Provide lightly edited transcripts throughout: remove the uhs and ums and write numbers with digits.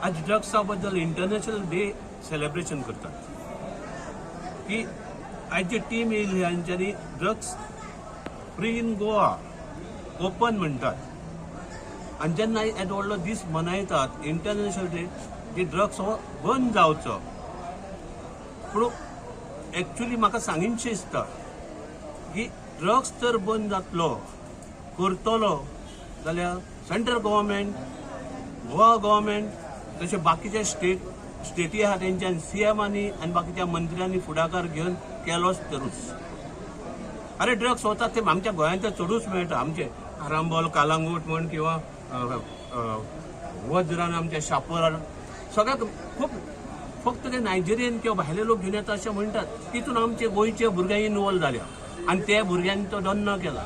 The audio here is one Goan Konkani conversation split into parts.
आज ड्रग्सा बद्दल इंटरनॅशनल डे सेलिब्रेशन करतात की आयज जी टीम येयली हांच्यानी drugs free in Goa open म्हणटात. आनी जेन्ना येदो व्हडलो दीस मनयतात इंटरनॅशनल डे की ड्रग्स हो बंद जावचो, पूण एक्चुली म्हाका सांगीनशें दिसता की ड्रग्स जर बंद जातलो करतलो जाल्यार सेंट्रल गव्हर्मेंट, गोवा गव्हर्मेंट तशें बाकीचे स्टेटी आहा तेंच्यान सी एमांनी आनी बाकीच्या मंत्र्यांनी फुडाकार घेवन केलोच तरूच. अरे ड्रग्स वतात ते आमच्या गोंयांत तर चडूच मेळटा. आमचे आरांबोल, कालांगूट म्हण किंवा वज्रान, आमच्या शापोरान सगळ्याक खूब. फक्त ते नायजेरियन किंवा भायले लोक घेवन येता अशें म्हणटात. तितून आमचे गोंयचे भुरगे इनवॉल्व जाल्या आनी ते भुरग्यांनी तो धंदो केला.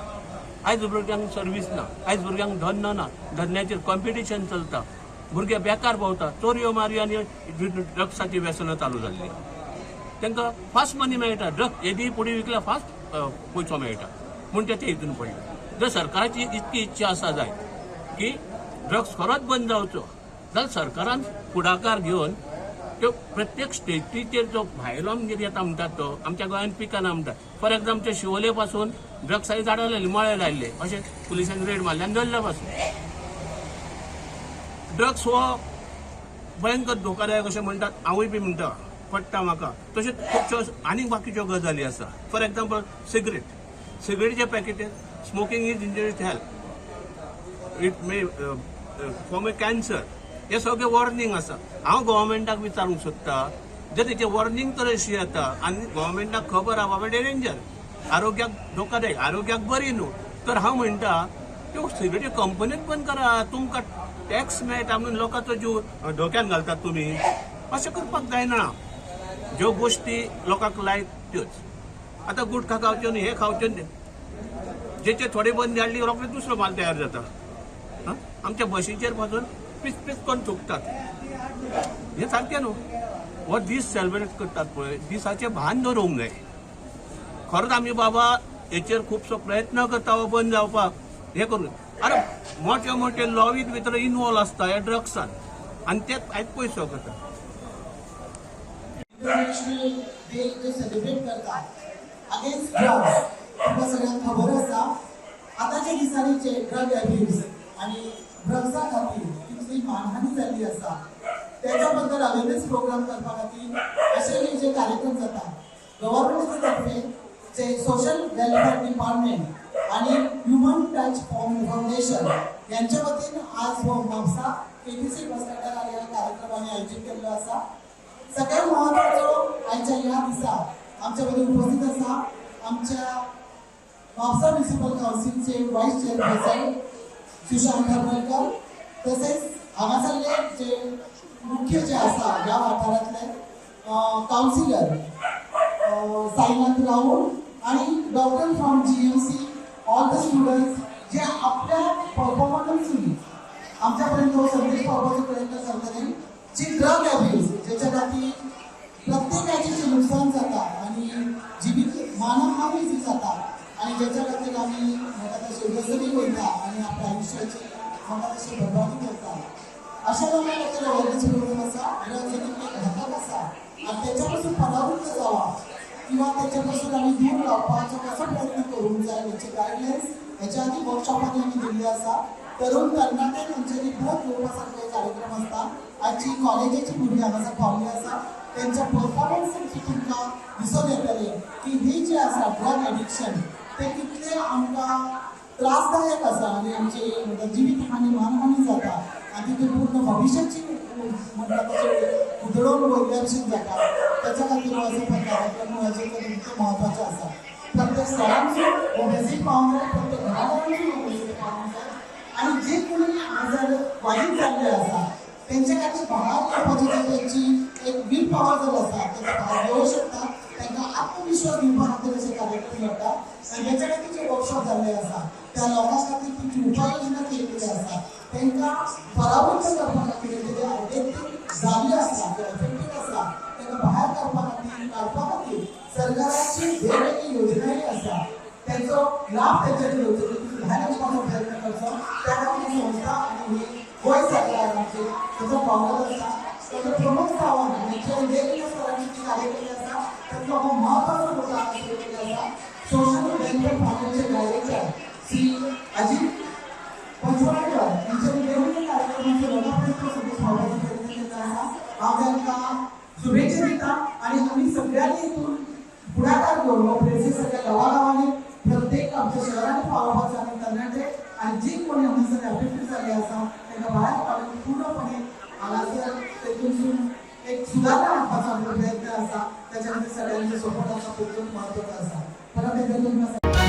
आयज भुरग्यांक सर्वीस ना, आयज भुरग्यांक धंदो ना, धंद्याचेर कॉम्पिटिशन चलता, भुरगे बेकार भोंवता, चोरयो मारयो आनी ड्रग्साची व्यसनां चालू जाल्ली. तांकां फास्ट मनी मेळटा, ड्रग येदी पुडी विकल्यार फास्ट पयसो मेळटा म्हूण ते हितून पडले. जर सरकाराची इतकी इच्छा आसा जायत की ड्रग्स खरोच बंद जावचो जाल्यार सरकारान फुडाकार घेवन त्यो प्रत्येक स्टेटीचेर जो भायलो आमगेर येता म्हणटात तो आमच्या गोंयांत पिकाना म्हणटात. फॉर एग्जाम्पल, शिवोले पासून ड्रग्साची झाडां लायली, मळे लायल्ले, अशें पुलिसांनी रेड मारले आनी धरले पासून. ड्रग्स हो भयंकर धोकादायक अशें म्हणटात. हांवूय बी म्हणटा, पडटा म्हाका. तशेंच खुबश्यो आनीक बाकीच्यो गजाली आसा. फॉर एग्जाम्पल, सिगरेट, सिगरेटीचे packet, smoking is injurious health, it may form a cancer, हे सगळे वॉर्निंग आसा. हांव गव्हर्मेंटाक विचारूंक सोदता, जर तेचे वॉर्निंग तर अशी येता आनी गव्हर्मेंटाक खबर आहा बाबा डेंजर, आरोग्याक धोकादायक, आरोग्याक बरी न्हू, तर हांव म्हणटा त्यो सिगरेटी कंपनीच बंद करा. तुमकां टॅक्स मेळटा म्हणून लोकांचो जीव धोक्यान घालतात तुमी. अशें करपाक जायना. ज्यो गोश्टी लोकांक लायक त्योच. आतां गुटखा खावच्यो न्ही, हे खावच्यो न्ही, जेचे थोडे बंदी हाडली, रोखडे दुसरो माल तयार जाता. आं, आमच्या बशीचेर पासून पीस पीस करून थुकतात. हें सारकें न्हू. हो दीस सेलिब्रेट करतात पळय, दिसाचें भान दवरूंक जाय. खरोच आमी बाबा हेचेर खुबसो प्रयत्न करता हो बंद जावपाक हें करून. अरे, मोठे मोठे लॉबीत भितर इनवॉल्व आसता ह्या ड्रग्सान आनी ते आयज पयसो करता. इंटरनॅशनल डे जे सेलिब्रेट करतात अगेन्स्ट ड्रग्स, तुमकां सगळ्यांक खबर आसा आतांच्या दिसांनी जे ड्रग अब्यूज आनी ड्रग्सा खातीर कितली मानहानी जाल्ली आसा, त्याच्या बद्दल अवेरनेस प्रोग्राम करपा खातीर अशे हे जे कार्यक्रम जाता. गव्हर्मेंटाचे तर्फे जे सोशल वेलफेअर डिपार्टमेंट आणि ह्युमन टच फाउंडेशन यांच्या वतीन आज हो म्हापसा केबीसी बस स्टँडार ह्या कार्यक्रम आमी आयोजीत केल्लो आसा. सगळ्यात महत्वाचो, आयच्या ह्या दिसा आमच्या मध्ये उपस्थित आसा आमच्या म्हापसा म्युनिसिपल काउन्सिलचे व्हाईस चेअरपर्सन सुशांत हरमलकर, तसेच हांगासरले जे मुख्य जे आसा ह्या वाठारांतले काउन्सिलर साईनाथ राऊत आणि doctor from GMC, all the students जे आपल्या परफॉर्मन्सून आमच्यापर्यंत हो संदेश पावपाचो प्रयत्न करतले जी ड्रग अब्यूज ज्याच्या खातीर प्रत्येकाचे जे नुकसान जाता आणि जिवीत मानहानी जी जाता आणि ज्याच्या खातीर आमी म्हाका तशें व्यसनी वयता आणि आपल्या आयुश्याची म्हाका तशी बरबादी करता, अशा लोकां खातीर अवेरनेस प्रोग्राम आसा. ड्रग्स हे कितले घातक आसा आणि त्याच्यापासून परावृत्त जावा किंवा त्याच्यापासून आमी दूर रावपाचो कसो प्रयत्न करूंक जाय हेचे गायडलायन्स हेच्या आदी वर्कशॉपांनी आमी दिल्ले आसा. तरुण तरणाटे तेंच्यांनी बोध घेवपा सारके कार्यक्रम आसता. आजची कॉलेजीची भुरगीं हांगासर पावली आसा, तेंच्या परफॉर्मन्सान तुमकां दिसून येतलें की ही जी आसा ड्रग एडिक्शन ते कितले आमकां त्रासदायक आसा आनी आमची म्हणटा जिवीत हानी, मानहानी जाता आनी तितून पूर्ण भविश्याची म्हणटा तशें उधळून वयल्या भशेन जाता. त्याच्या खातीर हो असो पण कार्यक्रम आयोजन करप इतकें महत्वाचें आसा. प्रत्येक स्थळांसून हो मेसेज पावूंक जाय, प्रत्येक घराघरांसून हो मेसेज पावूंक जाय आनी जे कोणी हांगासर बादीत जाल्ले आसा तेंच्या खातीर भायर येवपाची जर तेंची एक will power जर आसा, तेंका भायर येवं शकता. तांकां आत्मविश्वास दिवपा खातीर अशे कार्यक्रम घडटा आनी हेच्या खातीर जे वर्कशॉप जाल्ले आसा, त्या लोकां खातीर तुमची उपाययोजना केल्ली आसा, तांकां परावृत्त करपा खातीर, जे एडिक्टेड जाल्ले आसा, जे एफेक्टेड आसा, तांकां भायर काडपा खातीर सरकाराची वेगवेगळी योजनाही आसा. त्यांचो लाभ त्यांच्यानी घेवचो, तितून भायर वचपाचो प्रयत्न करचो, त्या खातीर ही संस्था आनी ही गोंय सरकार आमची त्याचो समाजात वावरत आसा. ताचो प्रमोद सावंत हांच्या वेगवेगळ्या स्तरांची जी कार्यकर्ते आसा, तांचो हो म्हत्वाचो मुद्दो सुरू केल्लो आसा. सोशल वेलफेअर फाउंडेशनचे डायरेक्टर श्री अजित पंचवाडकर यांच्या वेगवेगळ्या कार्यक्रमांचो लोकांपर्यंत संदेश पावोवपाचो प्रयत्न केल्लो आसा. हांव तांकां शुभेच्छा दिता आणि आमी सगळ्यांनी हितून फुडाकार घेवन हो प्रेसीस सगळ्या गांवागांवांनी, प्रत्येक आमच्या शहरांनी पावोवपाचो आनी तरणाटे आनी जी कोणी हांगासर एफेक्टेड जाल्ले आसा तांकां भायर काडून पूर्णपणे हांगासर तेतूनसून एक सुदारणा हाडपाचो आमचो प्रयत्न आसा. त्याच्या खातीर सगळ्यांचो सपोर्ट आसा, खूब म्हत्वाचो आसा. परत एकदा तुमकां